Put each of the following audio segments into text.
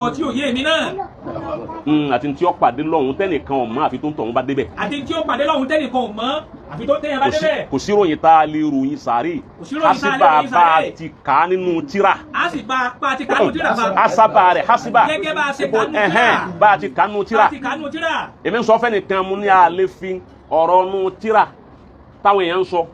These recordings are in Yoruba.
Tí ò yé mi náà. Àti tí ó pàdé lọ́hùn tẹ́nìkan ò mọ̀ àfi tó ń tọ̀hún bá débẹ̀. Àti tí ó pàdé lọ́hùn tẹ́nìkan ò mọ̀ àfi tó tẹ́yàn bá débẹ̀. Kò sí ròyìn tá a lè ròyìn sàárè. Kò sí ròyìn tá a lè ròyìn Hasiba bá a sàárè. ti kà á nínú tírà. A sì bá a ti kánú tírà bá. Asaba rẹ̀ hasiba. Gẹ́gẹ́ bá a ṣe kánú tírà. Ẹ̀hẹ́n, bá a ti kà á nínú Bá tírà. a ti kánú tírà. Èmi ń sọ fẹ́nìkan mo ní a lè fi ọ̀rọ̀ nu tírà táwọn èèyàn ń sọ,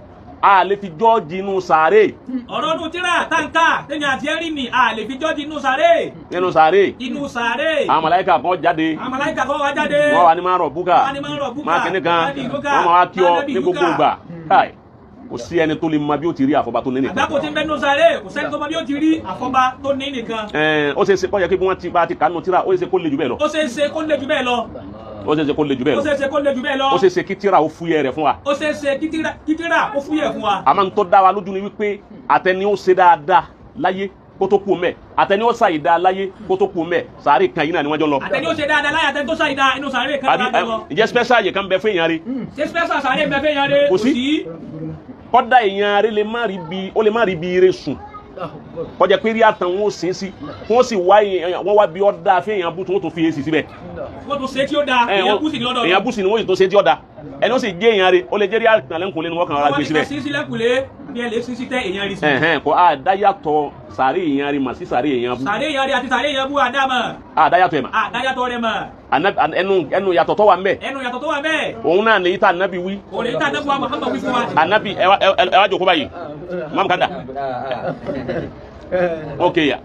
a lè fi jọ́ọ̀jì inú sàárè. Ọ̀rọ̀ nu tírà táǹkà tẹ̀yìn àti ẹ̀rí ni a lè fi jọ́ọ̀jì inú sàárè. Nínú sàárè. Inú sàárè. Àwọn màláíkà kan jáde. Àwọn màláíkà kan wá jáde. Wọ́n wà ní máa rọ̀ búkà. Wọ́n ní máa rọ̀ búkà. Máa kíní kan. Máa di búkà. Wọ́n máa wá kí ọ Máa débi ní gbogbo búkà. ìgbà. Káì, kò sí ẹni tó lè mọ bí ó ti rí àfọ̀bá tó ní nìkan. Àgbákò tí ń bẹ nínú sàárè, kò sẹ́ni tó mọ bí ó ti rí àfọ̀bá tó ní nìkan. Ó ṣeé ṣe kó yẹ kí wọ́n ti bá ti kánú tírà, ó ṣeé ṣe kó le jù bẹ́ẹ̀ lọ. Ó ṣeé ṣe kó le jù bẹ́ẹ̀ lọ. Ó ṣeé ṣe kó le jù bẹ́ẹ̀ Ó lọ. ṣeé ṣe kó le jù bẹ́ẹ̀ lọ. Ó ṣeé ṣe kí tírà ó fúyẹ́ rẹ̀ fún wa. Ó ṣeé ṣe kí tírà ó fúyẹ́ fún wa. Àmọ́ n tó dá wa lójú ni wípé àtẹni ó ṣe dáadáa láyé kó tó kú mẹ́, àtẹni ó ṣàìdá láyé kó tó kú mẹ́, sàárè kan yìí náà ni wọ́n jọ ń lọ. Àtẹni ó ṣe dáadáa láyé, àtẹni tó ṣàìdá, inú sàárè kan Àbí náà lọ. ǹjẹ́ special yìí kan bẹ fún èèyàn rí? Ṣé special sàárè ń bẹ fún èèyàn rí? Kò sí. Kọ́dà èèyàn rí lè má rí bi, ó lè má rí bi ire sùn. Kọjá pé rí àtàn wọn ò sin sí, wọn sì wá èèyàn, wọn wá bí ọ́ dáa fún èèyàn bú tí wọ́n tó fi èsì síbẹ̀. Wọ́n tún ṣe tí ó dáa, èèyàn bú sí ní lọ́dọ̀. Èèyàn bú sí ni wọ́n sì tó ṣe tí ó dáa. Ẹni ó sì jẹ́ èèyàn rí, ó lè jẹ́ rí àtàn lẹ́kùnlé ni wọ́n kàn rọra gbé síbẹ̀. Wọ́n ní ká sí sílẹ̀kùnlé, bí ẹ lè sí sí tẹ́ èèyàn rí sí. Ẹ̀hẹ́n, kò á dáyàtọ̀ sàárè èèyàn rí mà sí sàárè èèyàn bú. Sàárè èèyàn rí àti sàárè èèyàn bú àdámọ̀. Á dáyàtọ̀ ẹ̀ mà. Àdáyàtọ̀ rẹ̀ mọ̀. Ẹnu yàtọ̀ tó wà ń bẹ̀. Ẹnu yàtọ̀ tó wà bẹ́ẹ̀. Òun náà lèyí tá ànábì wí. Òun lèyí tá ànábì wa Muhammad wí fún wa. Ànábì ẹ wá jókòó báyìí. Mam Kanda. Ok ya.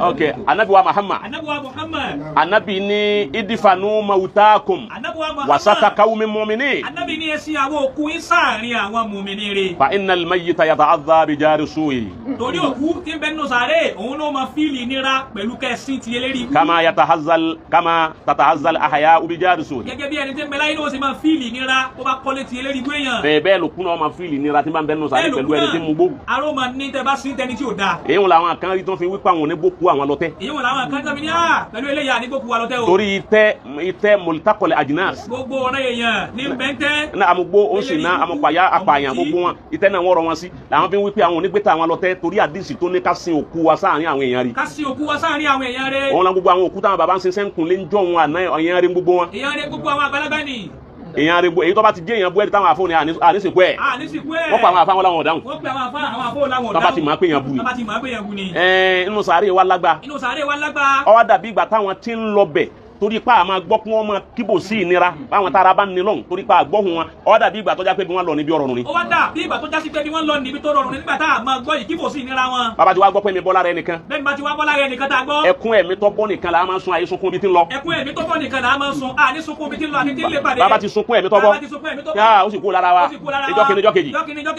Ok, ànábì wa Muhammad. Ànábì wa Muhammad. Ànábì ní idifanu mautakum. Ànábì wa Muhammad. Wasata qawmin mu'minin. Ànábì ní ẹ sin àwọn òkú yín sáàrin àwọn mùmìnì rẹ̀. Fa innal mayyita yata'adha bi jari su'i. Torí òkú tí ń bẹ nínú sàárè, òun ló máa fíìlì nira pẹ̀lú kẹ́sìn ti eléri ikú. Kama yatahazzal kama tatahazzal ahya'u bi jari su'i. Gẹ́gẹ́ bí ẹni tí ń bẹ láyé ló ṣe máa fíìlì nira ó bá kọ́lé ti eléri ikú èèyàn. Bẹ́ẹ̀ bẹ́ẹ̀ lòkú náà máa fíìlì nira tí ń bá ń bẹ nínú sàárè pẹ̀lú ẹni tí ń mugbó. Aró máa ní tẹ bá sí tẹni tí ò dáa. Èyí wọn làwọn kan rí tó fi wípé àwọn onígbókú àwọn lọ́tẹ̀. Èyí wọn làwọn kan tó fi ní à pẹ̀lú eléyà ní gbókú wa lọ́tẹ̀ o. Torí itẹ́ mọ̀lítàkọ̀lẹ̀ àjìnàs. Gbogbo ọ̀rẹ́ èèyàn ní bẹ́ńtẹ́. Ní amugbó oṣù náà amupaya apààyàn gbogbo wọn itẹ́ náà wọ́n rọ wọn sí. Làwọn fi wípé àwọn onígbéta àwọn lọ́tẹ̀ torí àdìsí tó ní ká sin òkú wa sáàrin àwọn èèyàn rí. Ká sin òkú wa sáàrin àwọn èèyàn rí. Òun la gbogbo àwọn òkú táwọn bàbá ń sin sẹ́ńkùn lé ń jọ wọn àná èèyàn rí gbogbo wọn. Èèyàn rí gbogbo àwọn àgbàlagbà ni. Èèyàn rí gbogbo èyí tó bá ti jẹ́ èèyàn bú ẹ̀rí táwọn àfọ̀ ní ànísìnkú ẹ̀. Ànísìnkú ẹ̀. Wọ́n pa àwọn àfáwọn láwọn ọ̀dáhùn. Wọ́n pe àwọn àfáà àwọn àfáà láwọn ọ̀dáhùn. Tọ́ bá ti mọ̀ pé èèyàn bú ni. Tọ́ bá ti mọ̀ pé èèyàn bú ni. Inú sàárè wa lágbá. Inú sàárè wa lágbá. Ó wá dàbí ìgbà táwọn ti ń lọ bẹ̀ torí pa àmà gbọ́ kí wọ́n máa kíbò sí ìnira báwọn tára bá ń ní lọ́hùn torí pa àgbọ́hùn wọn. Ó dàbí ìgbà tó já pé bí wọ́n lọ níbi ọ̀rọ̀ ni. Ó wá dà bí ìgbà tó já sí pé bí wọ́n lọ níbi tó rọrùn nígbà tá a máa gbọ́ yìí kíbò sí ìnira wọn. Bàbá tí wàá gbọ́ pé mi bọ́ lára ẹnìkan. Bẹ́ẹ̀ ni bá ti wá bọ́ lára ẹnìkan tá a gbọ́. Ẹkún ẹ̀mí tó bọ́ nìkan là á máa sun àyè sunkún ibi tí ń lọ. Ẹkún ẹ̀mí tó bọ́ nìkan là á máa sun àní sunkún ibi tí ń lọ àti tí ń lè pàdé. Bàbá ti sunkún ẹ̀mí tó bọ́. Bàbá ti sunkún ẹ̀mí tó bọ́. Yá ó sì kú lára wa. Ó sì kú lára wa. Ìjọ́ kìíní ìjọ́ kejì.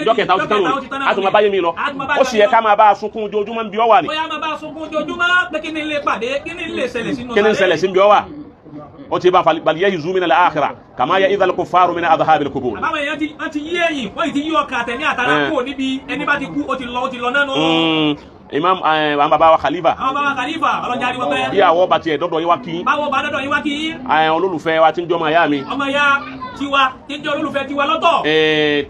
Ìjọ́ kẹta ó ti tán nù. A tún máa báyé mi lọ. Ó sì yẹ ká máa bá a sunkún ojoojúmọ́ bí ọ wà ní. Bóyá máa bá a sunkún ojoojúmọ́ pé kí ni lè pàdé kí ni lè ṣẹlẹ̀ sínú Kí ni ń ṣẹlẹ̀ sí bí ọ wà? Ó ti bá bal ya'izu min al-akhirah kama ya'izu al-kuffaru min adhabil qubur. Àbáwọn èèyàn ti yí ẹ̀yìn wọ́n ti yí ọkà àtẹ̀mí àtàrà kúrò níbi ẹni bá ti kú ó ti lọ ó ti lọ náà nù. Imam àwọn bàbá wa Khalifa. Àwọn bàbá wa Khalifa ọlọ́jà ni wọ́n fẹ́. Bí àwọ̀ bá tiẹ̀ dọ́dọ̀ yín wá kí. Báwo bá dọ́dọ̀ yín wá kí. Olólùfẹ́ wa ti ń jọ́ ọmọ ìyá mi. Ọmọ ìyá tiwa tí ń jẹ́ olólùfẹ́ tiwa lọ́tọ̀.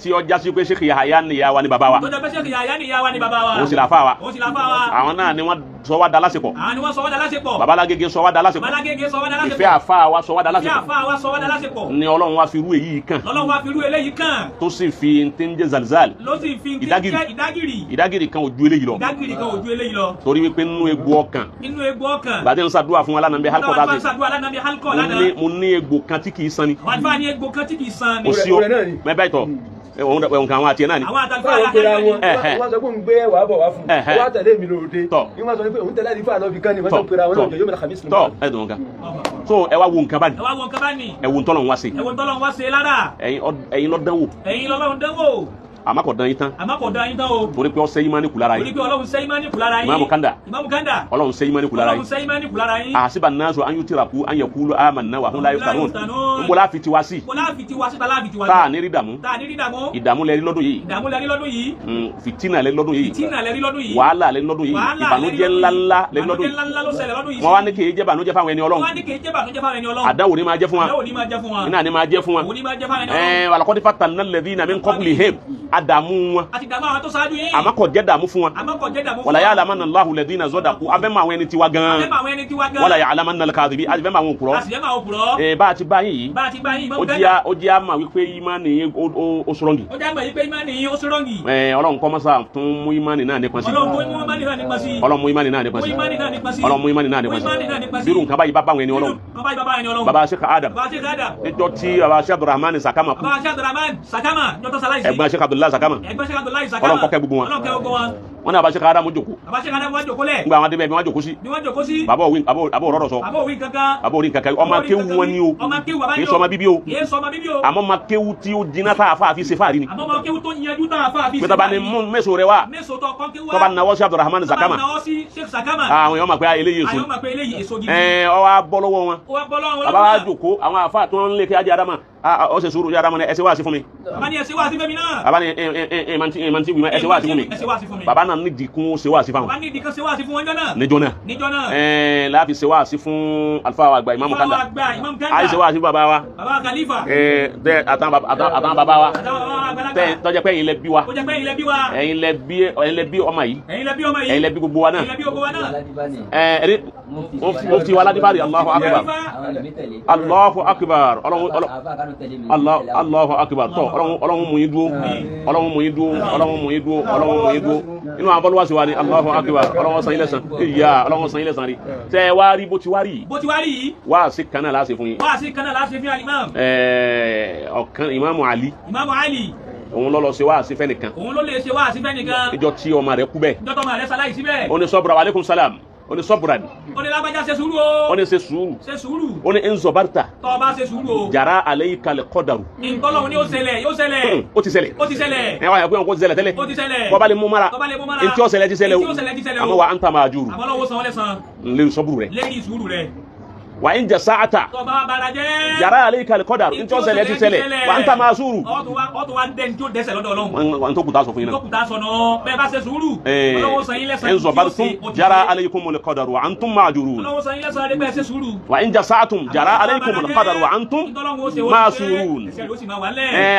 Tí ó jásí pé Sheikh Yahaya ni ìyá wa ni bàbá wa. Tó jẹ́ pé Sheikh Yahaya ni ìyá wa ni bàbá wa. Òun sì làfà wa. Òun sì làfà wa. Àwọn náà ni wọ́n sọ wá da lásìkò. Àwọn ni wọ́n sọ wá da lásìkò. Babalágége sọ wá da lásìkò. Babalágége sọ wá da lásìkò. Ìfẹ́ àfa wa sọ wá da lásìkò. Ìfẹ́ àfa wa sọ wá da lásìkò. Ni Ọlọ́run wá fi irú èyí kàn. Lọ́lọ́run wá fi irú eléyìí kàn. Tó sì fi ti ń jẹ́ zalzal. Ló sì fi ti ń jẹ́ ìdágìrì. Ìdágìrì kan ò ju eléyìí lọ. Ìdágìrì kan ò ju eléyìí lọ. Torí wípé nínú egbò ọkàn. Nínú egbò ọkàn. Gbàdé ń ṣàdúrà fún wa lánàá bí hálkọ̀ tá a ṣe. Mo ní egbò kan tí kì í san ni. Wàá fà ní egbò kan tí kì í san ni. Kò sí o mẹ bẹ́ẹ̀ tọ̀ òun kan àwọn àti ẹ̀ náà ni. Àwọn àtàlùfáà yà wọn wọ́n sọ pé òun gbé ẹwà bọ̀ wá fún un wọ́n á tẹ̀lé mi lóde wọ́n sọ pé òun tẹ̀lé àlìfáà lọ fi kán ni wọ́n sọ pé ra wọn lọ́jọ́ yóò mẹ́ta kàmísì. Tọ́ ẹ dùn kan so ẹ wá wo nǹkan bá ní. Ẹ wá wo nǹkan bá ní. Ẹ wo ntọ́lọ̀ ń wá sí. Ẹ wo ntọ́lọ̀ ń wá sí lára. Ẹ̀yin ló dánwò. Ẹ̀yin lọ́lọ́run dánwò. Àmọ́ kò dán yín tán. Àmọ́ kò dán yín tán o. Torí pé ó ṣe ìmánì kù lára yín. Torí pé Ọlọ́run ṣe ìmánì kù lára yín. Ìmáàmù Kanda. Ìmáàmù Kanda. Ọlọ́run ṣe ìmánì kù lára yín. Ọlọ́run ṣe ìmánì kù lára yín. Àṣìbà náà sọ an yutiraku an yaqulu amanna wa hum la yuftanun. Nbọ láfi tiwa sí. Nbọ láfi tiwa sí ta láfi tiwa sí. Tá a ní rí dààmú. Tá a ní rí dààmú. Ìdààmú lẹ rí lọ́dún yìí. Ìdààmú lẹ rí lọ́dún yìí. Fìtínà lẹ rí lọ́dún yìí. Fìtínà lẹ rí lọ́dún yìí. Wàhálà lẹ rí lọ́dún yìí. Ìbànújẹ́ ńláńlá lẹ rí lọ́dún yìí. Ìbànújẹ́ ńláńlá ló ṣẹlẹ̀ lọ́dún yìí. Wọ́n wá ní kì í jẹ́ bànújẹ́ fáwọn ẹni Ọlọ́run. Wọ́n wá ní kì í jẹ́ bànújẹ́ fáwọn ẹni Ọlọ́run. Àdánwò ni máa jẹ́ fún wa. Àdánwò ni máa jẹ́ fún wa. Iná ni máa jẹ́ fún wa. Òun ni máa jẹ́ fáwọn ẹni Ọlọ́run. Walaqad fatanna alladhina min qablihim. Àdàmú wọn. A ti dààmú àwọn tó ṣáájú yín. Àmọ́ kò jẹ́ dààmú fún wọn. Àmọ́ kò jẹ́ dààmú fún wọn. Wala ya'lamanna Allahu alladhina sadaqu. Abẹ́ mọ àwọn ẹni tiwa gan. Abẹ́ mọ àwọn ẹni tiwa gan. Wala ya'lamanna al-kadhibin. Abẹ́ mọ àwọn òpùrọ́. A sì fẹ́ mọ àwọn òpùrọ́. Bá a ti bá yín yìí. Bá a ti bá yín. Ó jẹ́ àmà wípé ìmánì yín ó sọ̀rọ̀ǹgì. Ó jẹ́ àmà wípé ìmánì yín ó sọ̀rọ̀ǹgì. Ọlọ́run kọ́ mọ́sá tún mú ìmánì náà nípa sí. Ọlọ́run kó mú ìmánì náà nípa sí. Ọlọ́run mú ìmánì náà nípa sí. Ọlọ́run mú ìmánì náà nípa sí. Bírù nǹkan báyìí bá báwọn ẹni Ọlọ́run. Baba Sheikh Adam. Níjọ́ tí baba Sheikh Abdulrahman Sakama kú. Baba Sheikh Abdulrahman Sakama jọ́tọ̀ sáláìsì. Ẹ̀gbọ́n Sheikh Abdullahi Sakama. Ẹ̀gbọ́n Sheikh Abdullahi Sakama. Ọlọ́run kó kẹ́ gbogbo wọn. Ọlọ́run kẹ́ gbogbo wọn. Wọ́n ní baba Sheikh Adam jókòó. Baba Sheikh Adam wọ́n jókòó lẹ̀. Nígbà àwọn adébẹ̀ bí wọ́n jókòó sí. Bí wọ́n jókòó sí. Bàbá òwin àbọ̀ òrọ̀rọ̀ sọ. Bàbá òwin kankan. Bàbá òwin kankan. Ọmọ akéwù wọn ni o. Ọmọ akéwù bàbá Kì í ni o. sọmọ bíbí o. Kì í sọmọ bíbí o. Àmọ́ ọmọ akéwù tí ó jiná tá a fa àfi ṣe fáàrí ni. Àmọ́ ọmọ akéwù tó yanjú tá a fa àfi ṣe Pé tọ́ba ni mú mẹ́sọ̀ rẹ wá. Mẹ́sọ̀ tó kọ́ kéwù wá. Tọ́ba nawọ́ sí Abdulrahman Sakama. Tọ́ba nawọ́ sí Sheikh Sakama. Àwọn èèyàn máa pé eléyìí èso. Àwọn máa pé eléyìí èso gidi. Ó wá bọ́ lọ́wọ́ wọn. Ó wá bọ́ lọ́wọ́ wọn. Bàbá wa jókòó àwọn àfa tó ń lé kí ajé Adama ó ṣe sùúrù Adama ni ẹ ṣe wá sí fún mi. Bàbá ni ẹ ṣe wá sí fẹ́mi náà. Bàbá ni ẹ ẹ wí ma ẹ ṣe wá sí fún mi. Ẹ ṣe wá sí fún mi. Bàbá náà nídìí kún ṣe wá sí fáwọn. Bàbá nídìí kan ṣe wá sí fún wọn jọ náà. Níjọ́ náà. Níjọ́ náà. Láàfin ṣe wá sí fún alifa wa àgbà Imam Kanda. Bàbá àgbà Imam Kanda. Àyè ṣe wá sí bàbá wa. Bàbá Khalifa. Àtàwọn bàbá wa. Àtàwọn bàbá wa àgbàlagbà. Tọ́jà pé ẹ̀yin lẹ bí wa. Ó jẹ́ pé ẹ̀yin lẹ bí wa. Ẹ̀yin lẹ bí ọmọ yìí. Ẹ̀yin lẹ bí ọmọ yìí. Ẹ̀yin lẹ bí gbogbo wa náà. Ẹ̀yin lẹ bí gbogbo wa náà. Mufti wa Ládìbárì Allahu akbar. Allahu akbar. Allahu akbar. Tọ́ Ọlọ́run mú yín dúró. Ọlọ́run mú yín dúró. Ọlọ́run mú yín dúró. Ọlọ́run mú yín dúró. Inú àwọn bọ́lúwàsí wa ni Allahu akbar. Ọlọ́run san yín lẹ́san. Ìyá Ọlọ́run san yín lẹ́san rí. Tẹ́ ẹ wá rí bó ti wá rí yìí. Bó ti wá rí yìí. Wáàsí kan náà láti fún yín. Wáàsí kan náà láti fún alimam. Ọ̀kan Ìmáàmù Ali. Ìmáàmù Ali. Òun ló lọ ṣe wáàsí fẹ́nìkan. Òun ló lè ṣe wáàsí fẹ́nìkan. Ìjọ tí ọmọ rẹ̀ kú bẹ́ẹ̀. Ìjọ tọmọ rẹ̀ ṣaláìsí bẹ́ẹ̀. Ó ní sọ́bùrà wa aleykum salam. Ó ní sọ́bùrà ni. Ó ní lágbájá ṣe sùúrù o. Ó ní ṣe sùúrù. Ṣe sùúrù. Ó ní nzọbarta. Tó bá ṣe sùúrù o. Jara alayka al-qadaru. Ntọ́lọ́hun ni ó ṣẹlẹ̀ yóò ṣẹlẹ̀. Ó ti ṣẹlẹ̀. Ó ti ṣẹlẹ̀. Ẹ wá yà pé wọn kò ti ṣẹlẹ̀ tẹ́lẹ̀. Ó ti ṣẹlẹ̀. Bọ́ba lè mú mara. Tọ́ba lè mú mara. Ntí ó ṣẹlẹ̀ ti ṣẹlẹ̀ o. Ntí ó ṣẹlẹ̀ ti ṣẹlẹ̀ o. Àmọ́ wa anta ma'juru. Àmọ́ Ọlọ́hun san ọ́ lẹ́san. Lè sọ́bùrù rẹ̀. Lẹ́yìn sùúrù rẹ̀. Wa in jasa'ata. Tó bá bara jẹ́. Jara alayka al-qadaru. Ntí ó ṣẹlẹ̀ ti ṣẹlẹ̀. Wa anta ma'suru. Ọ̀tún wa dẹ́ni tí ó dẹ́sẹ̀ lọ́dọ̀ Ọlọ́run. Wọn tó kùtà sọ fún yín náà. Tó kùtà sọ náà. Bẹ́ẹ̀ bá ṣe sùúrù. Ọlọ́hun san yín lẹ́san. In zabartum jara alaykum al-qadaru wa antum ma'jurun. Ọlọ́hun san yín lẹ́san rẹ̀ bẹ́ẹ̀ ṣe sùúrù. Wa in jasa'tum jara alaykum al-qadaru wa antum ma'surun.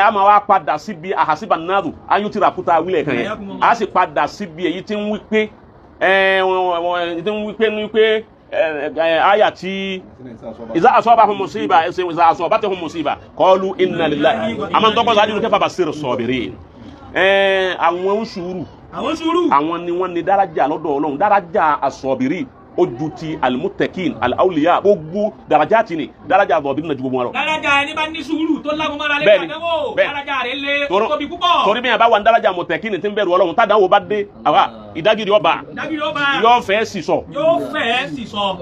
A máa wá padà síbi àhàsíbà náàdù ayútìrà kúta wílẹ̀ kan yẹn. A sì padà síbi èyí tí ń wí pé aya tí iza asabahum musiba iza asabatahum musiba qalu inna lillahi àmọ́ ntọ́kọ́ sáájú ní kẹfà basir sabirin. Àwọn sùúrù àwọn ni wọ́n ní daraja lọ́dọ̀ Ọlọ́run. Daraja asọ̀bìrì ó ju ti alimutekin alawuliya gbogbo daraja ti ni daraja asọ̀bìrì náà ju gbogbo wọn lọ. Daraja ẹni bá ní sùúrù tó lámúmára lé àdánwò daraja rẹ̀ lé tóbi púpọ̀. Torí bí yẹn bá wà ní daraja mutekin tí ń bẹ̀rù Ọlọ́run tádàwọ̀ bá dé àwa ìdágìrì ọba yóò fẹ́ sì sọ. Yóò fẹ́ sì sọ.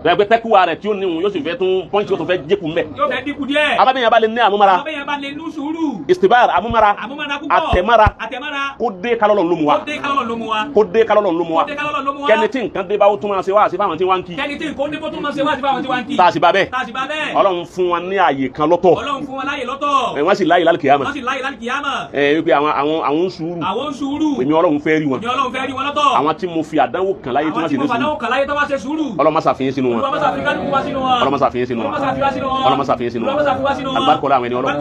Bẹ́ẹ̀ tẹ́kùwà rẹ̀ tí ó níhun yóò sì fẹ́ tún pọ́ǹtì yóò tún fẹ́ jẹ́kù mẹ́. Yóò fẹ́ dínkù díẹ̀. Abábẹ́yẹn bá lè ní àmúmára. Abábẹ́yẹn bá lè ní sùúrù. Istibar àmúmára. Àmúmára púpọ̀. Àtẹ̀mára. Àtẹ̀mára. Kó dé kálọ́lọ́ ló mu wa. Kó dé kálọ́lọ́ ló mu wa. Kó dé kálọ́lọ́ ló mu wa. Kó dé kálọ́lọ́ ló mu wa. Kẹ́ni tí nǹkan dé bá ó tún máa ṣe wá sí fáwọn tí wọ́n ń kí. Kẹ́ni tí nǹkan dé bó tún máa ṣe wá sí fáwọn tí wọ́n ń kí. Tá a sì bá bẹ́ẹ̀. Tá a sì bá bẹ́ẹ̀. Ọlọ́run fún wa ní ààyè kan lọ́tọ̀. Ọlọ́run fún wa láàyè lọ́tọ̀. Wọ́n sì láàyè lálùkìyámà. Wọ́n sì láàyè lálùkìyámà. Wípé àwọn ń sùúrù. Àwọn ń sùúrù. Èmi Ọlọ́run fẹ́ rí wọn. Èmi Ọlọ́run fẹ́ rí wọn lọ́tọ̀. Àwọn tí mo fi àdánwò kàn láyé tí wọ́n sì ní sùúrù. Àwọn tí mo fi àdánwò kàn láyé tí wọ́n ṣe sùúrù. Ọlọ́run má ṣàfihàn sínú wọn. Ọlọ́run má ṣàfihàn wọn. Ọlọ́run má ṣàfihàn sínú wọn. Ọlọ́run má ṣàfihàn sínú wọn. Alibarika àwọn ẹni Ọlọ́run.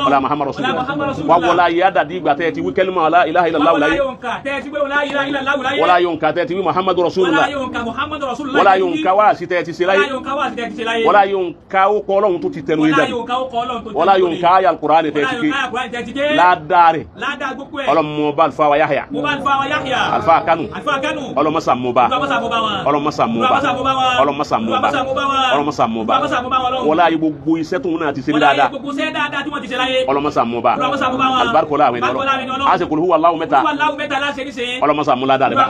Ọlá Muhammad Rasulullah. Wà wọlá yé àdàdí ìgbà tẹ́ ti wí kẹ́límà la ilaha illallah láyé. Wọlá yóò nǹka tẹ́ ti wí Muhammadu Rasulullah. Wọlá yóò nǹka wá sí tẹ́ ti ṣe láyé. Wọlá yóò nǹka ó kọ́ Ọlọ́run tó ti tẹnu yín jáde. Wọlá yóò nǹka ayé Al-Qur'an tẹ́ ti ké. Ládàá rẹ̀. Ọlọ́mọba Alfa wa Yahya. Alfa Kanu. Ọlọ́mọsà mọba. Ọlọ́mọsà mọba. Ọlọ́mọsà mọba. Ọlọ́mọsà mọba. Wọlá yìí gbogbo iṣẹ́ tóun náà ti ṣe ní dáadáa. Ọlọ́mọsà mọba. Alibarika àwọn ẹni Ọlọ́run. A ṣe kul huwa Allahu mẹ́ta. Ọlọ́mọsà múlá dáa rẹ̀ bá.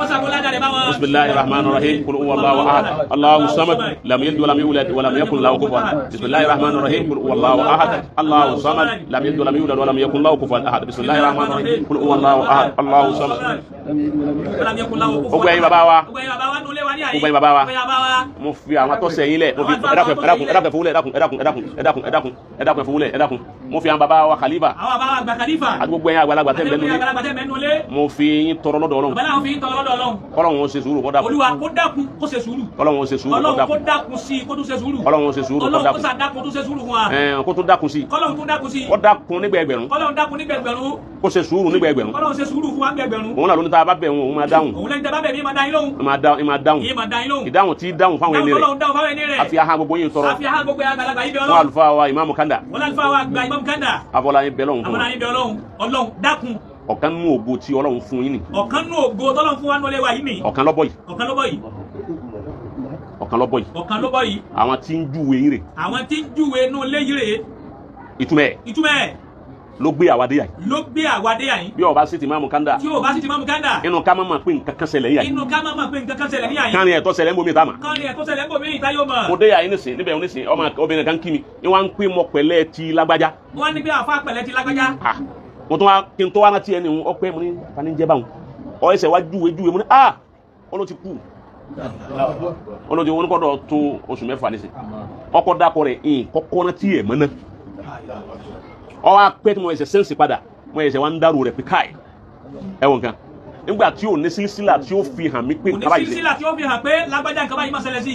Bismillahir rahmanir rahim. Kul huwa Allahu ahad. Allahu samad. Lam yalid walam yulad walam yakun lahu kufuwan ahad. Bismillahir rahmanir rahim. Kul huwa Allahu ahad. Allahu samad. Lam yalid walam yulad walam yakun lahu kufuwan ahad. Bismillahir rahmanir rahim. Kul huwa Allahu ahad. Allahu samad. Gbogbo ẹ̀yin bàbá wa. Gbogbo ẹ̀yin bàbá wa. Mo fi àwọn tó sẹ́yìn lẹ̀. Mo fi ẹ dákun ẹ dákun ẹ dákun ẹ dákun ẹ dákun ẹ dákun ẹ dákun ẹ dákun ẹ dákun ẹ fowó lẹ̀ ẹ dákun. Mo fi àwọn baba wa khalifa. Àwọn baba wa gba khalifa. Àti gbogbo ẹ̀yin àgbàlagbà tẹ́ ń bẹ nulẹ̀. Mo fi yín tọrọ lọ́dọ̀ Ọlọ́run. Bàbá làwọn fi yín tọrọ lọ́dọ̀ Ọlọ́run. Kọ́lọ́run ó ṣe sùúrù kó dákun. Olúwa kó dákun kó ṣe sùúrù. Kọ́lọ́run ó ṣe sùúrù kó dákun. Ọlọ́run kó dákun sí kó tún ṣe sùúrù. Kọ́lọ́run ó ṣe sùúrù kó dákun. Ọlọ́run kó ṣàdákun tún ṣe sùúrù fún wa. Kó tún dákun sí. Kọ́lọ́run tún dákun sí. Kó dákun nígbà ẹgbẹ̀rún. Kọ́lọ́run dákun nígbà ẹgbẹ̀rún. Kó ṣe sùúrù nígbà ẹgbẹ̀rún. Kọ́lọ́run ṣe sùúrù fún wa nígbà ẹgbẹ̀rún. Òun náà ló ní tá a bá bẹ̀ wọn òun máa dáhùn. Òun lẹ́ni tá a bá bẹ̀ mí máa dá yín lóhùn. Ìmá dáhùn. Ìmá dá yín lóhùn. Ìdáhùn tí dáhùn fáwọn ẹni rẹ̀. Dáhùn dáhùn fáwọn ẹni rẹ̀. Àfi aha gbogbo yín tọrọ. Àfi aha gbogbo àgbàlagbà yín bẹ Ọlọ́run. Fún àlùfáà wa Ìmáàmù Kanda. Wọ́n àlùfáà wa gba Ìmáàmù Kanda. Afọláyín bẹ lọ́hùn fún wa. Afọláyín bẹ Ọlọ́run. Ọlọ́run dákun. Ọ̀kan nínú ògo tí Ọlọ́run fún yín ni. Ọ̀kan nínú ògo tọ́lọ́run fún wa nínú wa yìí ni. Ọ̀kan lọ́bọ̀ yìí. Ọ̀kan lọ́bọ̀ yìí. Ọ̀kan lọ́bọ̀ yìí. Ọ̀kan lọ́bọ̀ yìí. Àwọn tí ń júwe yín rè. Àwọn tí ń júwe inú ilé yìí rè. Ìtumọ̀ ẹ̀. Ìtumọ̀ ẹ̀. Ló gbé àwa dé yà yìí. Ló gbé àwa dé yà yìí. Bí ó bá sì ti Ìmáàmù Kanda. Tí ó bá sì ti Ìmáàmù Kanda. Inú ká má ma pé nǹkan kan ṣẹlẹ̀ yà yìí. Inú ká má ma pé nǹkan kan ṣẹlẹ̀ níyà yìí. Kárin ẹ̀tọ́ ṣẹlẹ̀ ń bomi ìta mà. Kárin ẹ̀tọ́ ṣẹlẹ̀ ń bomi ìta yóò mọ̀. Mo dé yà yín nísìn níbẹ̀ nísìn ọmọ obìnrin kan kí mi ni wọ́n á ń pè mọ pẹ̀lẹ́ ti lágbájá. Wọ́n ní bí àfa pẹ̀lẹ́ ti lágbájá. Mo tún wá kí n tó wá rántí ẹni ọpẹ́ mo ní tani ń jẹ́ báwọn. Ọ ẹsẹ̀ wá júwe júwe mo ní ah ó ti kú. Olóde wọn kọ́ dọ̀ tó oṣù mẹ́fà nísìn. Ọkọ̀ dákọ̀ rẹ̀ ìyìn kọ́kọ́ rántí ẹ̀ mọ́ náà. Ọ wá pẹ́ tí mo ẹsẹ̀ sẹ́ǹsì padà mo ẹsẹ̀ wá ń dárò rẹ̀ pé káì ẹ̀wọ̀n kan nígbà tí ò ní sílísílà tí ó fi hàn mí pé nǹkan báyìí ṣe. Kò ní sílísílà tí ó fi hàn pé lágbájá nǹkan báyìí máa ṣẹlẹ̀ sí.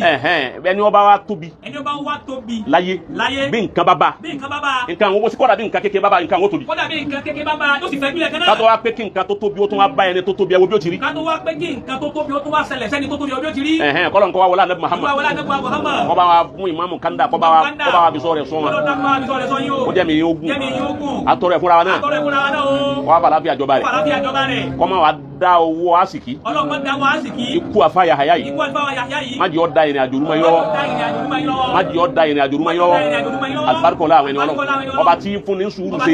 Ẹni ó bá wá tóbi. Ẹni ó bá wá tóbi. Láyé. Láyé. Bí nǹkan bá bá. Bí nǹkan bá bá. Nǹkan àwọn owó kọ́dà bí nǹkan kékeré bá bá nǹkan àwọn tóbi. Kọ́dà bí nǹkan kékeré bá bá yóò sì fẹ́ gbílẹ̀ kan náà. Kátó wá pé kí nǹkan tó tóbi ó tún wá bá ẹni tó tóbi ẹ wo bí ó ti rí. Kátó wá pé kí nǹkan tó tóbi ó tún wá ṣẹlẹ̀ sẹ́ni tó tóbi ó bí ó ti rí. Kọ́lọ̀ nǹkan wá wọlé Ànábì Muhammad. Wọlé Ànábì Muhammad. Kọ́ bá wa fún Ìmáàmù Kanda kọ́ bá wa fi sọ rẹ̀ sọ wọn. Ó jẹ́ mi yín ogun. Atọ́rọ̀ ẹ̀ fúnra wa náà. Kọ́ wa bàlá fi àjọba rẹ̀. Kọ́ ma wa dá owó àsìkí. Ọlọ́run dá owó àsìkí. Ikú afa Yahaya yìí. Ikú afa Yahaya yìí. Má jẹ́ ó da ìrìn àjò rúmọ yín lọ́wọ́. Má jẹ́ ó da ìrìn àjò rúmọ yín lọ́wọ́. Alibarika àwọn ẹni Ọlọ́run. Ọba tí fún ní sùúrù ṣe.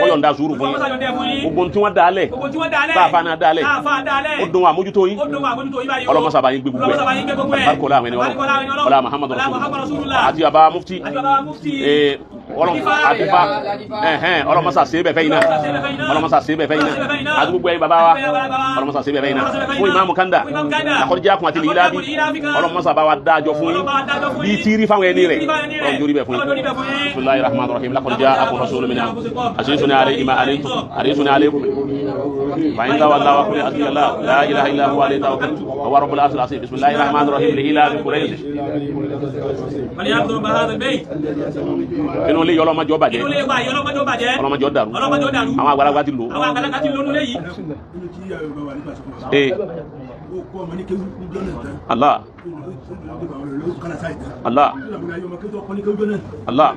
Ó yọ̀ǹda sùúrù fún yín. Gbogbo tí wọ́n dá lẹ̀. Bá a fa náà dá lẹ̀. Ó dùn àmójútó yín. Ọlọ́run sábà yín gbé gbogbo ẹ̀. Alibarika àwọn ẹni Ọlọ́run. Ọlá Muhammadu Rasulullah. Àti baba mufti. Ọlọ́run àdìfá Ọlọ́run masa ṣe bẹ́ẹ̀ fẹ́ yín náà. Ọlọ́run masa ṣe bẹ́ẹ̀ fẹ́ yín náà. Àti gbogbo ẹ̀yin baba wa. Ọlọ́run masa ṣe bẹ́ẹ̀ fẹ́ yín náà. Fún Ìmáàmù Kanda àkọ́jẹ́ àkùn àti ìlà bí Ọlọ́run masa bá wa dájọ́ fún yín bí tíírí fáwọn ẹni rẹ̀ Ọlọ́run jórí bẹ́ẹ̀ fún yín. Bismillahir rahmanir rahim laqad ja'akum rasulun min anfusikum azizun alayhi ma anittum harisun alaykum fa in tawallaw faqul hasbiyallahu la ilaha illa huwa alayhi tawakkaltu wa huwa rabbul arshil azim. Bismillahir rahmanir rahim li'ilafi quraish. Inú ilé yìí ọlọ́mọdé ó bàjẹ́. Ọlọ́mọdé ó dàrú. Àwọn àgbàlagbà ti lò. Àwọn àgbàlagbà ti lò nílé yìí. Allah. Allah. Allah.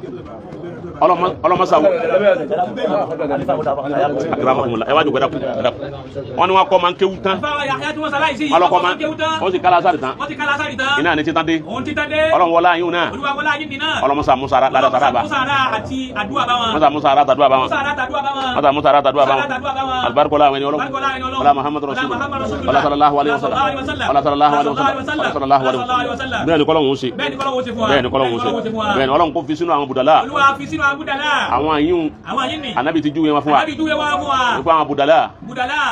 Ọlọ́mọsá wo. Akramakumullah. Ẹ wá jòkó ẹ̀dàkùn. Wọ́n ní wọ́n kọ́ máa ń kéwú tán. Wọ́n lọ́kọ́ máa wọ́n sì kálá sáré tán. Iná ní títán dé. Ọlọ́run wọlé ayé náà. Ọlọ́mọsá musa ládàá sáré bá. Masa musa ara tàdúrà bá wọn. Masa musa ara tàdúrà bá wọn. Alibarikola àwọn ẹni Ọlọ́run. Ọlá Muhammadu Rasulullah. Ọlá sallallahu alayhi wa sallam. Ọlá sallallahu alayhi wa sallam. Ọlá sallallahu alayhi wa sallam. Bẹ́ẹ̀ ni kọ́lọ́hún ó ṣe. Bẹ́ẹ̀ ni kọ́lọ́hún ó ṣe. Bẹ́ẹ̀ ni Ọlọ́run kò fi sínú àwọn budala. Àwọn àyín Ànábì ti júwe wọn fún wa. Wípé àwọn budala.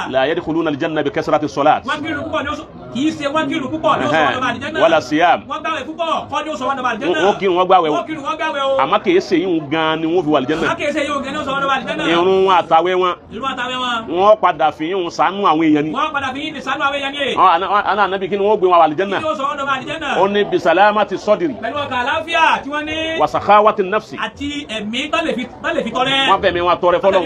La yadkhuluna aljanna bi kasrati salat. Kì í ṣe wọ́n kírun púpọ̀ ní ó sọ wọn dọ̀bà àlìjẹ́nà. Wala siyam. Wọ́n gbàwẹ̀ púpọ̀ kọ́ ní ó sọ wọn dọ̀bà àlìjẹ́nà. Wọ́n kírun wọ́n gbàwẹ̀ o. Wọ́n kírun wọ́n gbàwẹ̀ o. Àmọ́ kì í ṣe yín gan ni wọ́n fi wà àlìjẹ́nà. Àmọ́ kì í ṣe yín gan ni ó sọ wọn dọ̀bà àlìjẹ́nà. Irun àtàwẹ̀ wọn. Irun àtàwẹ̀ wọn. Wọ́n padà fi yín ṣàánú àwọn èèyàn ni. Wọ́n padà fi yín ṣàánú àwọn èèyàn ni. Àná Ànábì kí ni wọ́n gbé wọn wà àlìjẹ́nà. Kí ni ó sọ wọn dọ̀bà àlìjẹ́nà. Ó ní bisalamati sọ́dìrì. Pẹ̀lú ọkàn àlàáfíà tí wọ́n ní. Wasakawati nafsi. Àti ẹ̀mí tán lè fi tọrẹ. Wọ́n fẹ̀mí wọn tọrẹ fọ́lọ́run.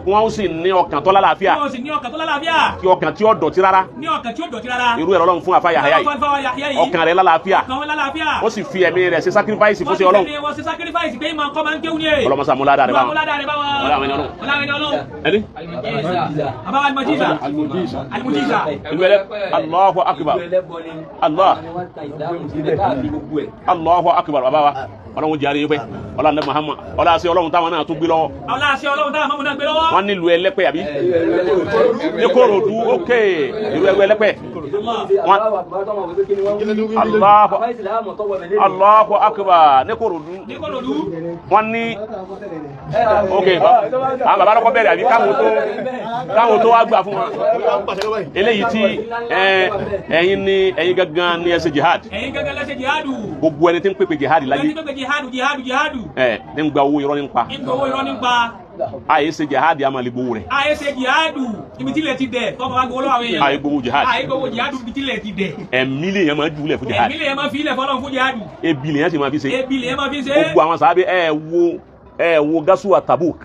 Wọ́n Wọ́n sì ní ọkàn tó lálàáfíà. Wọ́n sì ní ọkàn tó lálàáfíà. Kí ọkàn tí ó dọ̀tí rárá. Ní ọkàn tí ó dọ̀tí rárá. Irú ẹ̀rọ Ọlọ́run fún àfa Yahaya yìí. Ọkàn rẹ̀ lálàáfíà. Ó sì fi ẹ̀mí rẹ̀ ṣe sacrifice fún sí Ọlọ́run. Wọ́n ṣe sacrifice pé ìmọ̀ nǹkan máa ń kéwú ní ẹ̀. Ọlọ́mọsá múládàá rẹ̀ bá wọn. Ọlọ́run ẹni Ọlọ́run. Ẹni. Àbáwá Alimujiza. Alimujiza. Ìlú ẹlẹ́ Allahu akbar. Allah. Allahu akbar bàbá wa. Ọlọ́run jẹ́ àríyìn pẹ́. Ọlọ́run ní Muhammad. Ọlọ́run àṣẹ Ọlọ́run táwọn náà tún gbé lọ́wọ́. Ọlọ́run àṣẹ Ọlọ́run táwọn náà gbé lọ́wọ́. Wọ́n nílùú ẹlẹ́pẹ́ àbí? Ní Kòròdú, ókè. Ìlú ẹlẹ́pẹ́. Allahu akbar ní Kòròdú wọ́n ní ok àwọn bàbá lọ́kọ́ bẹ̀rẹ̀ àbí káwọn tó wá gbà fún wọn eléyìí tí ẹ̀yin ni ẹ̀yin gangan ni ẹ ṣe jihad gbogbo ẹni tí ń pèpè jihad láyé ẹ ní ń gba owó irọ́ ní ń pa àyè ṣe jihad a máa lè gbowó rẹ̀. Àyè ṣe jihadu ibi tí ilẹ̀ ti dẹ̀ tọ́mọ wa gbowó lọ́wọ́ àwọn èèyàn. Àyè gbowó jihad. Àyè gbowó jihadu ibi tí ilẹ̀ ti dẹ̀. Ẹ̀mí lè yẹn máa jùlẹ̀ fún jihad. Ẹ̀mí lè yẹn máa fi ilẹ̀ fọlọ́run fún jihadu. Ebi lè yẹn sì máa fi ṣe. Ebi lè yẹn máa fi ṣe. Gbogbo àwọn sàábé ẹ wo gasuwa Tabuk.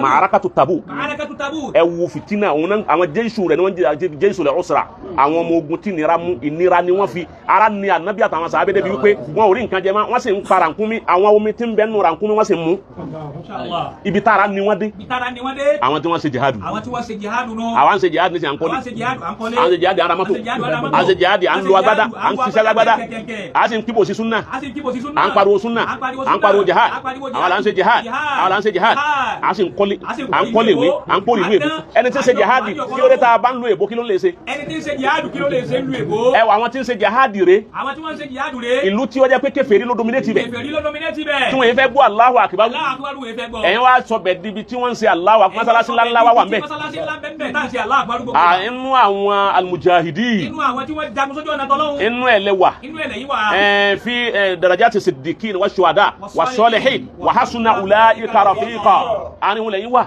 Ma'arakatu Tabuk. Ma'arakatu Tabuk. Ẹ wo fitina òun náà àwọn jésù rẹ ni wọ́n jẹ jésù rẹ ọ̀sra àwọn ọmọ ogun tí nira mú ìnira ni wọ́n fi ara ni ànábì àtàwọn sàábé débi wípé wọn ò rí nǹkan jẹ mọ́ wọ́n sì ń pa rànkúnmí àwọn omi tí ń bẹ nù rànkúnmí wọ́n sì mú ibi tára ni wọ́n dé àwọn tí wọ́n ṣe jihadu àwọn tí wọ́n ṣe jihadu nù àwọn ṣe jihadu ní sàn kọ́lé àwọn ṣe jihadu ara mọ́tò àwọn ṣe jihadu à ń lo agbádá à ń ṣiṣẹ́ agbádá à sì ń kíbo sí súnà à ń pariwo súnà à ń pariwo jihad àwọn là ń ṣe jihad àwọn là ń ṣe jihad à sì ń kọ́lé à ń kọ́lé ìwé à ń kórè ìwé èbó ẹni tí ń ṣe jihad kí ló dé tá a bá ń lo èbó kí ló lè ṣe. Ẹni tí ń ṣe jihad kí ló lè ṣe ń lu èbó. Ẹ wọ àwọn tí ń ṣe jihad rè. Àwọn tí wọ́n ń ṣe jihad rè. Ìlú tí ó jẹ́ pé kèfèrí ló dominate bẹ̀. Kèfèrí ló dominate bẹ̀. Tí wọ́n yẹn fẹ́ gbọ́ Allahu akbar. Allahu akbar wọ́n fẹ́ gbọ́. Ẹ̀yin wá sọ bẹ̀ dibi tí wọ́n ń ṣe Allahu akbar mọ́sálásí ńláńlá wà wà ń bẹ̀. Mọ́sálásí ńlá bẹ́ẹ̀ tá à ń ṣe Allahu akbar gbogbo. Inú àwọn almujahidi. Inú àwọn tí wọ́n jagun sójú ọ̀nà tọ́lọ́hun. Inú ẹ̀ lẹ wà. Inú ẹ̀ lẹ́yìn wà. Fi darajati siddiqin wa shuhada wa salihin wa hasuna ulaika rafiqa. Àárín wọn lẹ́yìn wà.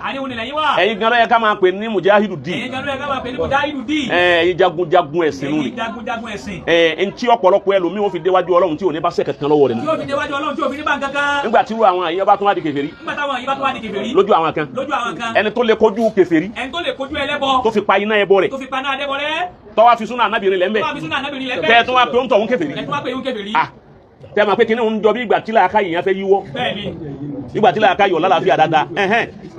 Ẹ̀yin gan ló yẹ ká máa pè ní mujahidu di. Ẹ̀yin gan ló yẹ ká máa pè ní mujahidu di. Ẹ̀yin jagunjagun ẹ̀sìn nù ni. Ẹ̀yin jagunjagun ẹ̀sìn. Ntí ọ̀pọ̀lọpọ̀ ẹlòmíì wọ́n fi déwájú Ọlọ́run tí ò ní bá sẹ́kẹ̀ kan lọ́wọ́ rẹ̀ ni. Tí ò fi déwájú Ọlọ́run tí ò fi ní bá nǹkan kan. Nígbà tí àwọn àyè bá tún wá di kèfèrí. Nígbà táwọn àyè bá tún wá di kèfèrí. Lójú àwọn kan. Lójú àwọn kan. Ẹni tó lè kojú kèfèrí. Ẹni tó lè kojú ẹlẹ́bọ. Tó fi pa iná ẹbọ rẹ̀. Tó fi pa iná ẹbọ rẹ̀. Tó wá fi súnà anábìrin lẹ́ ń bẹ̀. Tó wá fi súnà anábìrin lẹ́ ń bẹ̀. Tẹ́ ẹ tún wá pé ó ń tọ̀ ń kèfèrí. Ẹ tún wá pé ó ń kèfèrí. Tẹ́ ẹ máa pé kinní ń jọ bí ìgbà tí làákà yìí yẹn fẹ́ yíwọ́. Bẹ́ẹ̀ni. Ìgbà tí làákà yọ̀ lálàáfíà dáadáa.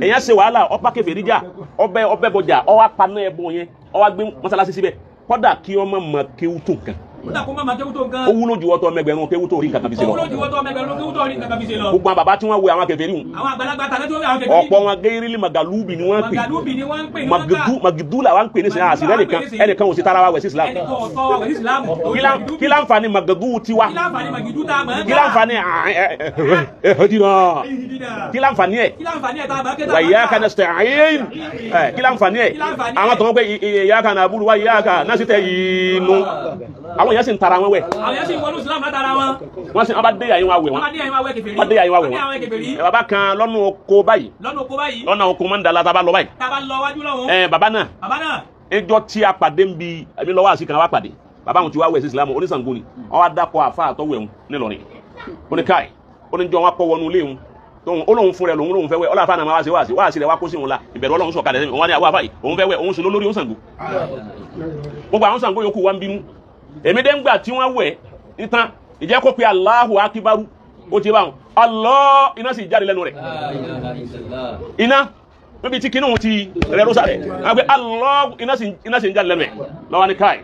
Èèyàn ṣe wàhálà ọ̀pá kèfèrí jà ọbẹ̀ ọbẹ̀ bọjà ó wá paná ẹbọ yẹn ó wá gbé mọ́sálásí síbẹ̀ kọ́dà kí ọmọ mọ kéwú tó nǹkan. Ó wúlò ju ọtọ mẹgbẹ̀rún kéwú tó rí nǹkan kan fi ṣe lọ. Ó wúlò ju ọtọ mẹgbẹ̀rún kéwú tó rí nǹkan kan fi ṣe lọ. Gbogbo àwọn bàbá tí wọ́n wẹ àwọn kèfèrí hùn. Àwọn àgbàlagbà tàbí tí wọ́n wẹ àwọn kèfèrí. Ọ̀pọ̀ wọn gẹ́rẹ́lì màgàlúbì ni wọ́n ń pè. Màgàlúbì ni wọ́n ń pè ní wọ́n Màgìdú là wọ́n ń pè ní sinmi àṣìlẹ̀ nìkan ẹnìkan ò sí tara wa wẹ̀ sí Islam. Ẹnìkan ò tọ́ wa wẹ̀ sí Islam. Kí láǹfààní màgàdú tiwa? Kí láǹfààní màgìdú tá a mọ̀ ẹ́ Kí láǹfààní kí láǹfààní ẹ̀? Kí láǹfààní ẹ̀ tá a mọ̀ ẹ́ Wa iyyaka nasta'in. Kí láǹfààní ẹ̀? Àwọn tó ń pè iyyaka na'budu wa iyyaka nasta'in. Àwọn èèyàn sì ń tara wọn wẹ̀. Àwọn èèyàn sì ń wọnú Islam látara wọn. Wọ́n sì wọ́n bá dé yàyín wọn wẹ̀ wọ́n. Wọ́n bá dé yàyín wọn wẹ̀ kèfèrí. Wọ́n dé yàyín wọn wẹ̀ wọ́n. Bàbá kan lọ́nà oko báyìí. Lọ́nà oko báyìí. Lọ́nà oko máa ń da la tá a bá lọ báyìí. Tá a bá lọ wájú lọ́hùn. Bàbá náà. Bàbá náà. Ẹjọ́ tí a pàdé ń bi ẹ̀mí lọ́wọ́ àṣìkan wa pàdé. Bàbá àwọn tí wàá wẹ̀ sí Islam oníṣàngó ni. Wọ́n wá dákọ̀ àfa àtọ́wẹ̀ òun nílọrin. Ó ní káì. Ó ní jọ wọn kọ́ wọnú ilé òun. Tóun ó lóun fún rẹ lòun lóun fẹ́ wẹ̀ ọlọ́àfà náà máa wá sí wáàsí wáàsí rẹ wá kó sí òun la ìbẹ̀rù Ọlọ́run sọ̀kalẹ̀ sẹ́mi òun wá ní àwọn àfáà òun fẹ́ wẹ̀ òun sì lólórí òun Ṣàngó. Gbogbo àwọn Ṣàngó yòókù wá ń bínú. Èmi dé ń gbà tí wọ́n wẹ̀ ìtàn ìjẹ́ kó pe Allahu akibaru ó ti bá wọn Allah iná sì jáde lẹ́nu rẹ̀ iná níbi tí kinní òun ti rẹ̀ ló sáré wọ́n pe Allah iná sì ń jáde lẹ́nu rẹ̀ lọ́wọ́ ní káì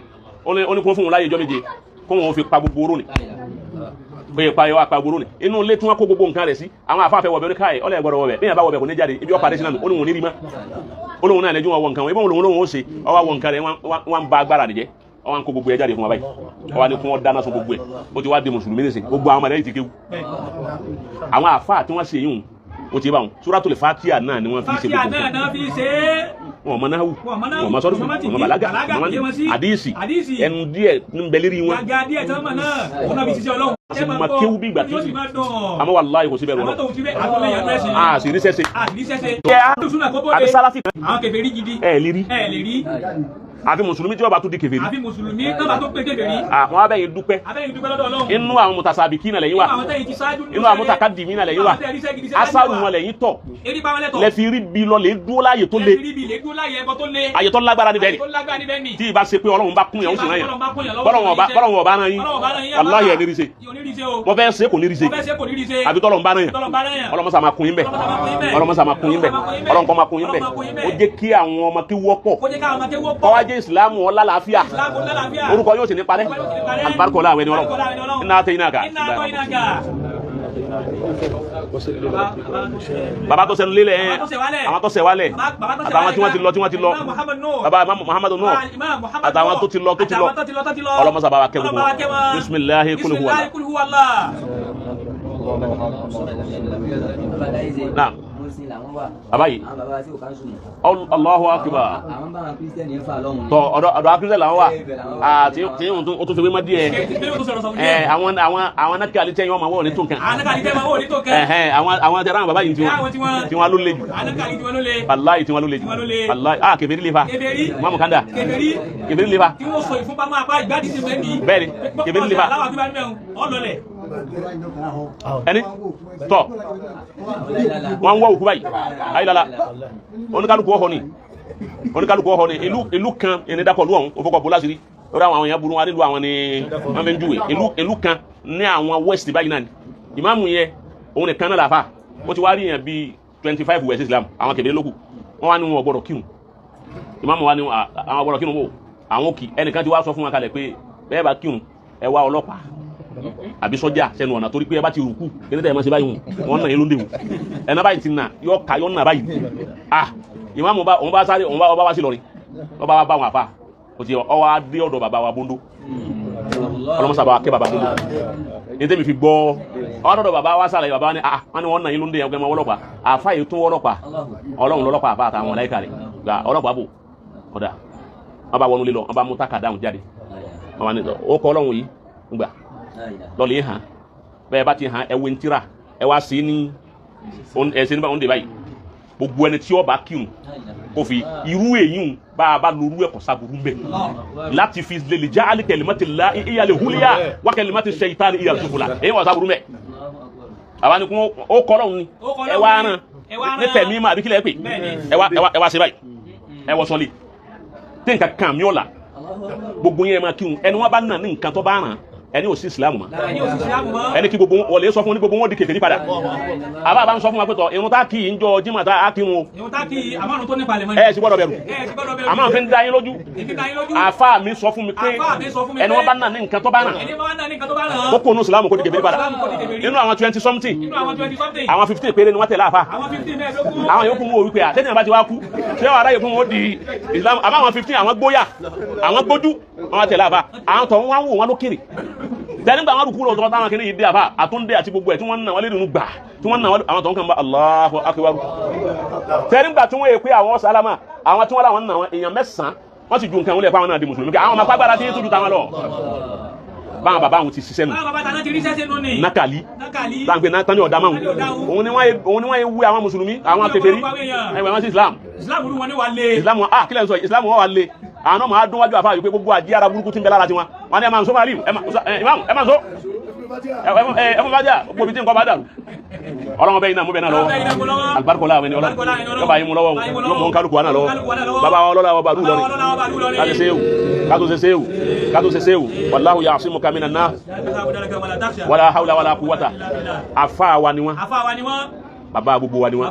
ó ní kó fún òun láyé ìjọ méje kó wọn fi pa gbogbo oró ni pé ipa yọ apá gbogbo oró ni inú ilé tí wọ́n kó gbogbo nǹkan rẹ̀ sí àwọn afáfẹ́ wọ̀bẹ̀ ní káì ọlẹ́ gbọ́dọ̀ wọ̀bẹ̀ bí yẹn bá wọ̀bẹ̀ kò ní jáde ibi ọ̀pá sínú ó ní wọn ní rí mọ́ ó lóun náà lẹ́jú wọn wọ nǹkan wọn ibà wọn lòun ó ṣe ọwọ́ wọ nǹkan rẹ̀ wọ́n ń ba agbára rẹ̀ jẹ́ ọwọ́n kó gbogbo ẹ jáde fún wa báyìí ọwọ́n ní kí wọ́n dáná sun gbogbo ẹ ó ti wá di mùsùlùmí nísìn gbogbo àwọn ọmọdé yìí ti kéwú àwọn àfáà tí wọ́n ṣe yìí ó ti bá wọn Suratul Fatiha náà ni wọ́n fi ṣe gbogbo nǹkan wọn mọ náhù wọn mọ sọdún wọn mọ bàlágà wọn mọ àdìsí ẹnu díẹ̀ ń bẹ lérí wọn a sì ma kéwú bí ìgbà tí àmọ́ wàláhì kò sí bẹ́ẹ̀ lọ́rọ̀ a sì rí sẹ́sẹ́ àbí sálàfì ẹ̀ lè rí àfi mùsùlùmí tí wọ́n bá tún di kèfèrí. Àfi mùsùlùmí tí wọ́n bá tún pé kèfèrí. Àwọn abẹ́yìn dúpẹ́. Abẹ́yìn dúpẹ́ lọ́dọ̀ Ọlọ́run. Inú àwọn mutasabikina lẹ́yìn wà. Inú àwọn tẹ́yìn ti ṣáájú. Inú àwọn mutakadimina lẹ́yìn wà. Asaru wọn lẹ́yìn tọ̀. Erípa wọn lẹ́tọ̀. Lẹ fi rí bi lọ lè dúró láàyè tó le. Lẹ fi rí bi lè dúró láàyè ẹbọ tó le. Àyè tó lágbára níbẹ̀ ni. Àyè tó lágbára níbẹ̀ ni. Tí ìbá ṣe pé Ọlọ́run bá kún yẹn ó sì rán yẹn. Bọ́lọ́run ọba rán yín. Wàláhì ẹ̀ ní rí ṣe. Mo fẹ́ ṣe kò ní rí ṣe. Àbí tọ́lọ́run bá rán yẹn. Ọlọ́run sá máa kún yín bẹ̀. Ọlọ́run sá máa kún yín bẹ̀. Ọlọ́run kọ́ máa kún yín bẹ̀. Ó jẹ́ kí àwọn ọmọ kí wọ́pọ̀. Kọ́ wá jẹ́ ìsìlámù ọlá làáfíà. Orúkọ yóò sì ní parẹ́. Alibarika ọlá àwọn ẹni Ọlọ́run. Iná àtẹ iná kà. Bàbá tó sẹnu lélẹ̀ ẹ̀ àwọn tó sẹ̀ wálẹ̀ àtàwọn tí wọ́n ti lọ tí wọ́n ti lọ bàbá Muhammadu Nuh àtàwọn tó ti lọ tó ti lọ ọlọ́mọsà bàbá kẹ́ gbogbo wọn. Bisimilahi kul huwa Allah. Naam. Bàbá yìí Allahu akbar tọ ọ̀dọ̀ akírísẹ làwọn wà tí o tún fi wé má díẹ̀ ẹ àwọn àwọn àwọn anákẹ́ àlítẹ́ yẹn wọ́n máa wọ̀ ní tó nǹkan àwọn tẹ̀rọ àwọn bàbá yìí tí wọ́n ló le jù wàláyì tí wọ́n ló le jù wàláyì ah kèfèrí le fa mọ́mú kanda kèfèrí le fa bẹ́ẹ̀ni kèfèrí le fa ẹni tọ wọn wọ òkú báyìí ayilala oníkálukú ọhọ ni oníkálukú ọhọ ni ìlú kan ẹni dakọ lu ọhún òfòkọ bó lásìrí lórí àwọn èèyàn burú wọn nílùú àwọn ni wọn fi ń júwe ìlú kan ní àwọn west báyìí náà ni ìmáàmù yẹn òun nìkan náà làfà ó ti wá rí yẹn bíi 25 west Islam àwọn kèbèrè lókù wọn wá ní wọn gbọ́dọ̀ kírun ìmáàmù wa ní àwọn gbọ́dọ̀ kírun wò àwọn òkì ẹnìkan ti wá sọ fún wọn kalẹ̀ pé bẹ́ẹ̀ bá kírun ẹ wá ọlọ́pàá àbí sọ́jà sẹ́nu ọ̀nà torí pé ẹ bá ti rùkú kí ní tẹ́ ẹ máa ṣe báyìí wọn náà yín ló ń dèwù ẹ̀nà báyìí ti nà yọ ká yọ nà báyìí ah ìmáàmù bá òun bá sáré òun bá ọba wá sí lọrin ọba wa bá wọn àfa kò tí ọ wá dé ọ̀dọ̀ bàbá wa bóńdó ọlọmọsà bá wa kẹ́ bàbá bóńdó ní tẹ́mi fi gbọ́ ọ̀dọ̀ bàbá wa sàlàyé bàbá wa ni ah wọn ni wọn nà yín ló ń dè yẹn kẹ́ mọ ọlọ́pàá àfa yìí tún ọlọ́pàá ọlọ́run lọ́lọ́pàá àfa àtàwọn ọ̀láìka rẹ̀ gba ọlọ́pàá bò ọ̀dà wọn bá wọnú lé lọ wọn bá mú tákàdáhùn jáde wọn bá ní ó kọ ọlọ́run yìí gbà lọ́lẹ̀ hàn bẹ́ẹ̀ bá ti hàn ẹwé ń tíra ẹ wá sí ní ẹsẹ̀ nípa òǹdè báyìí gbogbo ẹni tí ó bá kírun kò fi irú èyí bá a bá lorú ẹ̀kọ́ sábúrú mbẹ́ láti fi lè já alẹ́ kẹlẹ́mọ́tì la ìyàlẹ̀ húlíà wá kẹlẹ́mọ́tì ṣẹ̀yìntàn ìyàlẹ̀ sùfùlà èyí wà sábúrú mbẹ́ àwa ni kún ó kọ́ lọ́hùn ni ẹ wá rán ní tẹ̀mí mà àbí kílẹ̀ pè ẹ wá ṣe báyìí ẹ wọ sọlé tí nǹkan kan mi ò là gbogbo yẹn máa kírun ẹni wọn bá nà ní nǹkan tó bá ràn ẹni ò sí ìsìlámù mọ́ ẹni kí gbogbo wọlé sọ fún ní gbogbo wọn di kèfèrí padà àbá bá ń sọ fún wa pé tọ irun tá kì í ń jọ jimá tá a kírun o ẹ sì gbọ́dọ̀ bẹ̀rù àmọ́ fi ń da yín lójú àfa mi sọ fún mi pé ẹni wọn bá nà ní nǹkan tó bá nà ó kó nu ìsìlámù kó di kèfèrí padà nínú àwọn 20 something àwọn 15 péré ni wọ́n tẹ̀lé àfa àwọn yòókù wọn ò wípé àtẹ́tẹ́ àbá ti wá kú ṣé wàá ráyè fún wọn di ìsìlámù àmọ́ àwọn 15 àwọn gbóyà àwọn gbójú àwọn tẹ̀lé àfa àwọn tọ̀ wọn wò wọn lókèrè tẹnigba àwọn rukú lọ́tọ́ táwọn kìíní yìí dé àfa àtúndé àti gbogbo ẹ̀ tí wọ́n ń nà wọ́n lé nínú gbà tí wọ́n ń nà wọ́n àwọn tó ń kàn bá Allahu akbar tẹnigba tí wọ́n yẹ pé àwọn sálámà àwọn tí wọ́n làwọn ń nà wọ́n èèyàn mẹ́sàn-án wọ́n sì ju nǹkan wọlé fáwọn náà di mùsùlùmí àwọn ọmọ agbára tí ń tójú táwọn lọ báwọn bàbá àwọn ti ṣiṣẹ́ nù nakali gbàgbé tani ọ̀dà máa òun ni wọ́n yẹ wú àwọn mùsùlùmí àwọn kèfèrí ẹ̀wẹ̀ wọn sí Islam Islam wọn ah kílẹ̀ ń sọ Islam wọn wà lé àwọn ọmọ adúnwájú àfáà yìí pé gbogbo àjí ara burúkú tí ń bẹ lára tiwọn wọn ni ẹ máa ń sọ máa rí ẹ máa ń sọ ẹ fún bájà gbogbo ibi tí nǹkan bá dàrú ọlọ́wọ́n bẹ́ẹ̀ iná mú bẹ́ẹ̀ náà lọ́wọ́ alibarikola àwọn ẹni ọlọ́wọ́ yọba yín mú lọ́wọ́ yóò mú kálukú wa náà lọ́wọ́ bàbá wa ọlọ́lá wa bàdú lọ́rin kátó ṣe kátó ṣe ṣéwù kátó ṣe ṣéwù wàláhu ya'simuka minan nas wàlá hawla wàlá quwwata àfa wa ni wọn bàbá gbogbo wa ni wọn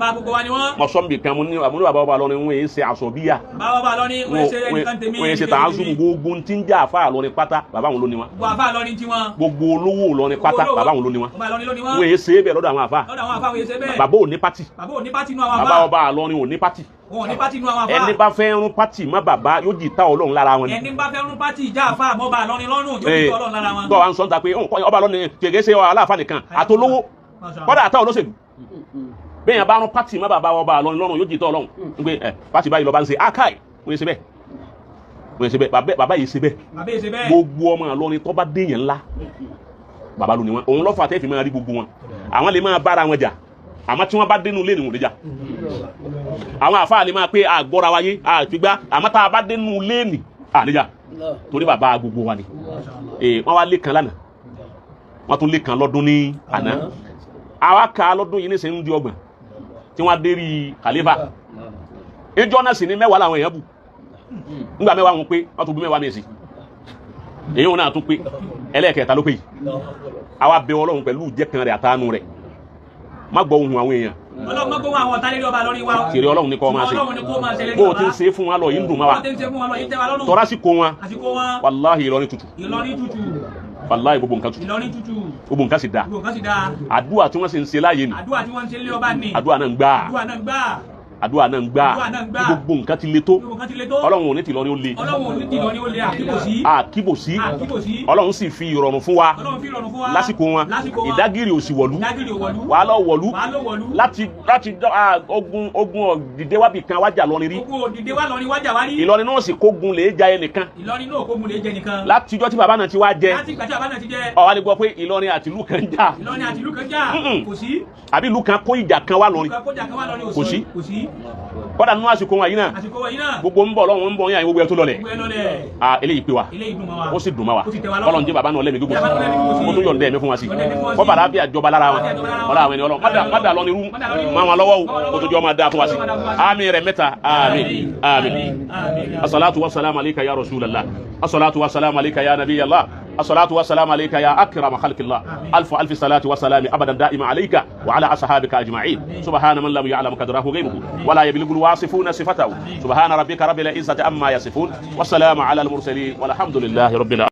mọ sọmbi kan mo ní bàbá ọba lọrin wọn yé ṣe àsọbíyà wọn yé ṣe tààzùmù gbogbo tí ń jẹ àfa lọrin pátá bàbá wọn ló ní wọn gbogbo olówó lọrin pátá bàbá wọn ló ní wọn wọn yé ṣe é bẹ́ẹ̀ lọ́dọ̀ àwọn àfa bàbá ò ní pátì bàbá ọba lọrin ò ní pátì ẹni bá fẹ́ rún pátì má bàbá yóò jì tá ọlọ́run lára wọn ni. ẹni bá fẹ́ rún pátì ìjà àfa àmọ́ ọba lọrin lọ́rùn yóò jì tá ọlọ́run lára wọn. tọ́ wa ń sọ ń ta pé ọba lọrin kèké ṣe aláàfáà nìkan àtolówó kọ́dà àtàwọn olóṣèlú bẹ́ẹ̀ yẹn bá rún pátì má bàbá ọba àlọ́ni lọ́rùn yóò jìtọ̀ ọlọ́run ń pé ẹ pátì báyìí lọ́ba ń ṣe ákáì wọ́n ṣe bẹ́ẹ̀ wọ́n ṣe bẹ́ẹ̀ bàbá yìí ṣe bẹ́ẹ̀ gbogbo ọmọ àlọ́ni tó bá déyàn ńlá bàbá ló ní wọn òun lọ́fà tẹ́ fi máa rí gbogbo wọn àwọn lè máa bára wọn jà àmọ́ tí wọ́n bá dénú lé ni wọ́n lè jà àwọn àfáà lè máa pé àgbọ́ra wáyé àfigbá àmọ́ tá a bá dénú lé ni àlejà torí bàbá gbogbo wa ni wọ́n wá lé kan lánàá wọ́n tún lé kan lọ́dún ní àná àwa kà á lọ́dún yìí ní sẹ́yìn di ọgbọ̀n tí wọ́n dérí kàlífà ìjọ náà sì ní mẹ́wàá làwọn èèyàn bù ńgbà mẹ́wàá wọn pé wọ́n tún bú mẹ́wàá mẹ́sì èyí wọn náà tún pé ẹlẹ́ẹ̀kẹta ló pé yìí àwa bẹ̀ Ọlọ́run pẹ̀lú ìjẹ́kan rẹ̀ àtàánú rẹ̀ má gbọ́ ohùn àwọn èèyàn Ọlọ́run má gbóhùn àwọn ọ̀tá lérí ọba lórí wa. Tèrè Ọlọ́run ní kó máa ṣe. Ọlọ́run ní kó máa ṣe lérí Bó o ti ń ṣe fún wa lọ yìí ń dùn mọ́ wa. Bó o ti ń ṣe fún wa lọ yìí ń tẹ́ wa lọ́rùn. Tọ́lá sì kó wọn. Àsìkò wọn. Wàláhì Ìlọrin tutù. Ìlọrin tutù. Wàláhì gbogbo nǹkan tutù. Ìlọrin tutù. Gbogbo nǹkan sì dáa. Gbogbo nǹkan sì dáa. Àdúrà tí wọ́n sì ń ṣe láàyè ni. Àdúrà tí wọ́n ń ṣe lé ọba ni. Àdúrà náà ń gbà. Àdúrà náà ń gbà. Àdúrà náà ń gbà. Àdúrà náà ń gbà. Gbogbo nǹkan ti le tó. Gbogbo nǹkan ti le tó. Ọlọ́run ò ní tìlọrin ó le. Ọlọ́run ò ní tìlọrin ó le àkíbòsí. Àkíbòsí. Àkíbòsí. Ọlọ́run sì fi ìrọ̀rùn fún wa. Ọlọ́run fi ìrọ̀rùn fún wa. Lásìkò wọn. Lásìkò wọn. Ìdágìrì ò sì wọ̀lú. Ìdágìrì ò wọ̀lú. Wàá lọ wọ̀lú. Wàá lọ wọ̀lú. Láti ogun òdìdé wábì kan wájà lọrin rí. Ogun òdìdé wá lọrin wájà wá rí. Ìlọrin náà sì kógun lè ja ẹnìkan. Ìlọrin náà kógun lè jẹ nìkan. Látijọ́ tí bàbá náà ti wá jẹ. Láti ìgbà tí bàbá náà ti jẹ. Ó wá lè gbọ́ pé Ìlọrin àti ìlú kan jà. Ìlọrin àti ìlú kan jà. Kò sí. Àbí ìlú kan kó ìjà kan wá lọrin. Kó ìjà kan wá lọrin. Kò sí. Kò sí. Kọ́dà nínú àsìkò wọn yìí náà. Àsìkò wọn yìí náà. Gbogbo ń bọ̀ lọ́wọ́ ń bọ̀ yín àyìn gbogbo ẹ̀ tó lọlẹ̀. Gbogbo ẹ̀ lọlẹ̀. Eléyìí pé wa. Eléyìí dùn mọ́ wa. Ó sì dùn mọ́ wa. Ó sì tẹ́ wa lọ́rùn. Ọlọ́run jẹ́ bàbá náà lẹ́mìí gígùn. Bàbá náà lẹ́mìí gígùn sí. Ó tún yọ̀ǹda ẹ̀mí fún wa sí. Yọ̀ǹda ẹ̀mí fún wa sí. Kọ́ bàrà bí àjọba lára wọn. Ọlọ́run àwọn ẹni Ọlọ́run. Má dà lọ ní irú. Má wọn lọ́wọ́ o. Ó tó jọ́ máa dáa fún wa sí. Àmín rẹ̀ mẹ́ta. Àmín. Àmín. As-salatu was-salamu alayka ya Rasulallah. As-salatu was-salamu alayka ya Nabiyallah. الصلاة والسلام عليك يا أكرم خلق الله. ألف ألف صلاة وسلام أبدا دائما عليك وعلى أصحابك أجمعين. سبحان من لم يعلم قدره غيره ولا يبلغ الواصفون صفته. سبحان ربك رب العزة عما يصفون والسلام على المرسلين والحمد لله رب العالمين.